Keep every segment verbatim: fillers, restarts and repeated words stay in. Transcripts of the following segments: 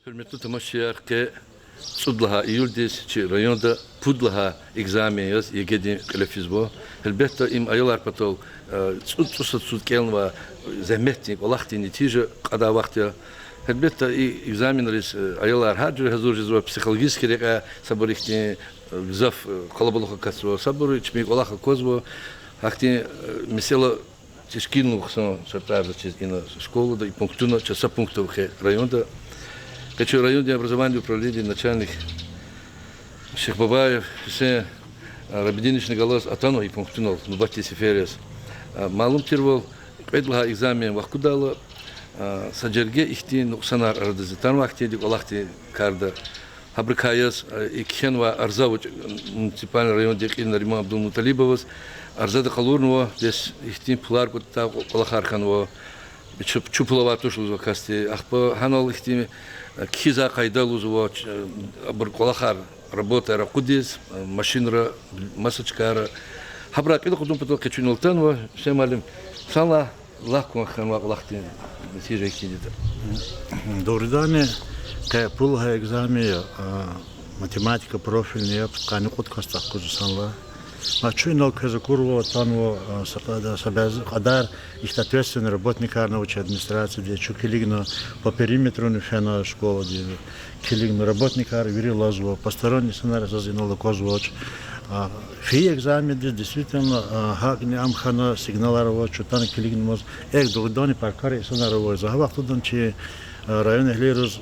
Гьуьрметлу тамашачияр, къе цӀуд лагьай июлдиз чи районда пуд лагьай экзамен яз ЕГЭ-дин кьиле физва. Гьелбетда, им аялар патал, э, цӀуд, цӀусад йисуз кӀелнавай зегьметдин, кӀвалахдин нетижа кьадай вахт я. Гьелбетда, и экзаменриз, э, аялар гьар жуьре гьазур жезва, психологический рекьяй, сабур ихьтин, э, гзаф, э, къалабулух акатзава, сабур чпин кӀвалах аквазва. Гьахьтин, э, месэла тешкилнава хъсан шартӀар заз чиз ина школада, и пунктуна, чаз са пункт ава къе районда. Къе чи райондин образованидин управлениедин начальник Шихбабаев Гьуьсейн, а, Рабидиновични галаз атанва и пунктунал нубатдин сефер яз. А, малум тирвал, кьвед лагьай экзамен вахкудайла, а, са жерге ихьтин нукьсанар арадиз атанва ахьтинди кӀвалахдин карда. Гьабурукай яз, э, и кхьенвай арза авач муниципальный райондин кьил Нариман Абдулмуталибоваз, арзада къалурнава, бес ихьтин пулар кӀватӀдай кӀвалахар хьанва, чу-, чу пул авай туш лугьузва касди. Ахпа гьанал ихьтин, э, кхьизвай къайда лугьузва, ч-, э, абур кӀвалахар, работаяр акъудиз, э, машинра, масочкайра. Гьабурай кьил акъудун патал къе чун инал атанва, Гьуьсейн муаллим, санлай лагь кван хьанвай кӀвалахдин нетижа гьихьтинди ятӀа. Дугъриданни, къе пуд лагьай экзамен я, а, математика профильный я, пудкъанни кьуд касдихъ аквазва санлай. Ма чун инал квез акурвал атанва, а, са кьадар, са бязи кьадар ихьтин ответственный работникарни ава чи администрацияди, чун килигна по периметруни фена школади, килигна работникар вири алазва, посторонний инсанар заз инал аквазвач. А, фейи экзамендиз действительно, а, гьакӀни ам хьана сигналар авач, чун атана килигнамаз, эхь, дугъриданни паркара инсанар авай. За гьа вахтунда чи, а, районэгьлийриз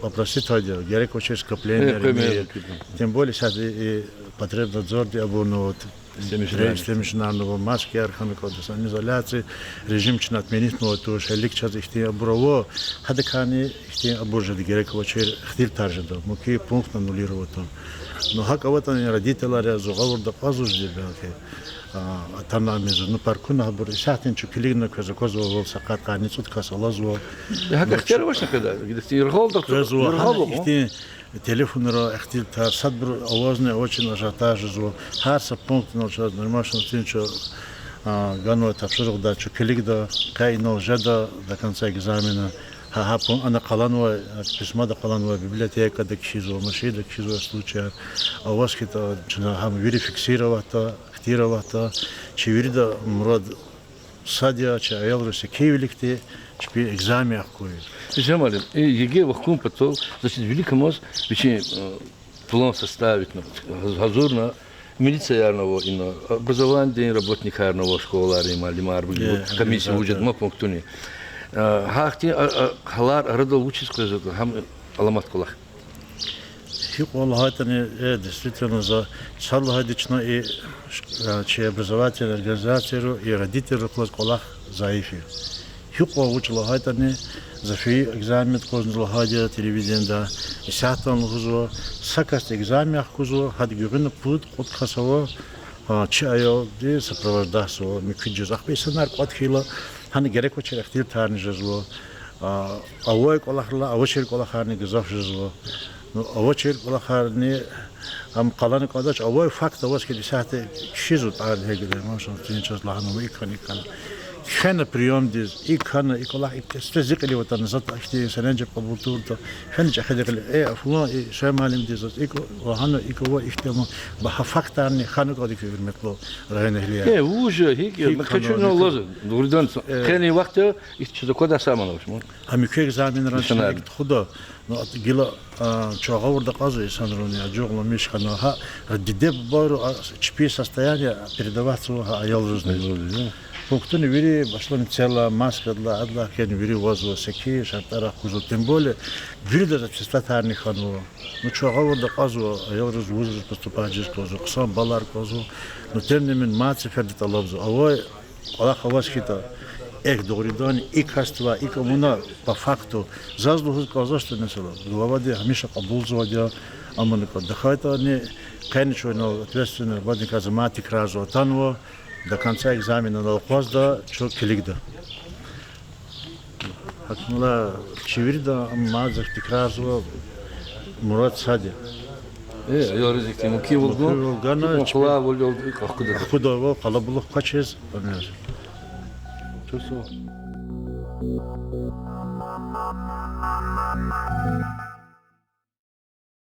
попросить авайди я, герек авачир скоплениеяр, тем более исятда и Потребнадзорди абурни, вот, системишнарни ава, маскаяр хьана кӀанда, самоизоляция режим чна отменитьнавай туш, гьелелиг чаз ихьтин абур ава, гьадакайни ихьтин абур жеда, герек авачир ихтилатар жеда, муькуь пунктни аннулировать авун. Ну, гьакӀ аватӀани родителар я, зун гъавурда акьазвач жеди, белки, а, атана мез, ну, паркуна гьабур, исятдани чун килигна квез аквазвайвал, са кьатӀани цӀуд кас алазва. ГьакӀ ихтияр авачни къеда, гидати яргъал, яргъал ихьтин телефонра ихтилатар, садбуру авазни авачни ажиотаж жезва. Гьар са пунктдал чаз Нариман Шамсудиновича, а, ганвай тапшуругъдай чун килигда, къе инал жеда до конца экзамена. Гьа, гьа пун-, ана къаланвай, а, письмода къаланвай, библиотекада кхьизва, машинда кхьизва случаяр. Аваз хьайитӀа, чна гьам вири фиксироватьда, ихтияр аватьда, чи вирида мурад сад я, чи аялриз са кӀевилихъди чпи экзамен ахкуй. Гьуьсейн муаллим, и ЕГЭ вахкун патал, значит, виликамаз вичин, э, план составитьна, гьаз-, гьазурна, милициярни ава ина, образованидин работникарни ава, школайрин муаллимар, комиссия вуж ятӀа, ма пунктуни. Э, гьахьтин, а, а, гьалар арадал вучиз къвезва, гьам аламат кӀвалах. Гьикьван лагьайтӀани, э, действительно, за сад лагьайди чна и, э, чи образовательный организацияра и родительрихъ галаз кӀвалах зайиф я. Гьикьван вуч лагьайтӀани, за фейи экзамен кьазни лагьайди я телевиденида, исятдани лугьузва, са касди экзамен ахкузва, гьада гуьгъуьна пуд-кьуд кас ава, а, чи аялди сопровождатьзава, муькуьд жез. Ахпа инсанар кӀватӀ хьайила, гьана герек авачир ихтилатарни жезва. А, авай кӀвалахрилай авачир кӀвалахарни гзаф жезва. Ну, авачир кӀвалахарни ам къалана кӀандач, авай факт аваз хьайила исятда кхьизва тӀвар, гьелбетда, машин тин чаз лагьанва, икӀ хьана, икӀ хьана. Кхьена приёмдиз, икӀ хьана, и кӀвалах икӀ, сифте зи кьилив атана, заз ахьтин серенжем кьабул тавуртӀа, фена чӀехиди кьилив, э, флан, и Гьуьсейн муаллимди заз икӀ лагьана, икӀ ава, ихьтин ама, ба гьа фактарни хьана кӀанда хьи, гьуьрметлу районэгьлияр. Э, вуж я, гьикӀ я, гьикӀ хьана, чун икӀ, лугьузва, дугъридан, э, кхьенин вахт я, ихьтин чаз аквадай са амал авач, ма. Гьа муькуь экзаменрани чна икӀ тухуда, ну, гила, а, чун гъавурда акьазва инсанрани, ажугъламиш хьана, гьа, диде-бубайри, а, чпин состояние передаватьзава гьа аялризни. Пунктуни вири башламишзава, маскадилай, адалай хьайила вири вазва, секин шартӀар ахкузва, тем более виридаз аттестатарни хьанва. Ну, чун гъавурда акьазва, аялриз вузриз поступать жез кӀанзава, хъсан баллар кӀанзава. Ну, тем не менее, мад сеферда тӀалабзава. Авай кӀвалах аваз хьайитӀа, эхь, дугъриданни, и касдивай икӀ авуна, по факту, заз лугьуз кӀанзавач, месела, главади гьамиша кьабулзавайди я, амма кӀан тахьайтӀани, къени чун инал ответственный работникар, за мад тикрарзава, атанва, до конца экзамена инал акъвазда, чун килигда. Гьакимла, чи вирида ам мад заз тикрарзава, мурад сад я. Э, аялриз ихьтин мумкинвал гун, мумкинвал гана, чпи къулайвал ахкуда, ахкудайвал, къалабулух квачиз, амир. Чувство.